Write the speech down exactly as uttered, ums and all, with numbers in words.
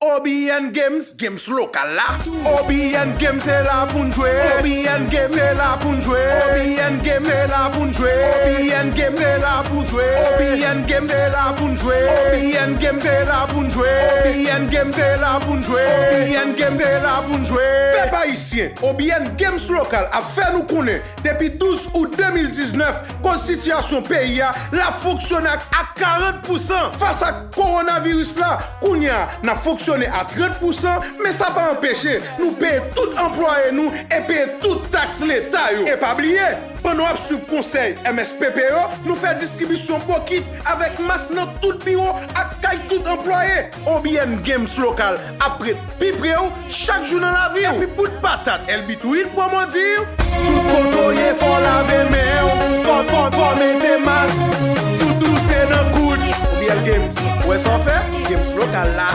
O B N Games, Games lokal la. O B N Games se la pou n jwe. O B N Games se la pou n jwe. O B N Games se la pou n jwe. O B N Games se la pou n jwe. O B N Games se la pou n jwe. O B N Games se la pou n jwe. O B N Games se la pou n jwe. O B N Games se la pou n jwe. Pèp ayisyen, O B N Games lokal ap fè nou konnen depi douz out de mil diznèf, koz sitiyasyon peyi a, l ap fonksyone ak, ak karant pousan. Fas ak kowonaviris la, kounye a, n ap fonksyone a trant pousan, men sa pa anpeche nou peye tout anplwaye nou e peye tout taks leta yo. E pa bliye, pandan w ap swiv konsèy M S P P yo, nou fè distribisyon pokit avèk mas nan tout biwo ak kay tout anplwaye. O B N Games lokal ap ret pi pre w chak jou nan lavi w. Epi bout patat, Elbitouin Pwomodi, tout kote w ye, fò w lave men w, fò, fò, fò mete mas, toutou se nan koud. O B N Games, ou wè sa w fè? Games lokal la.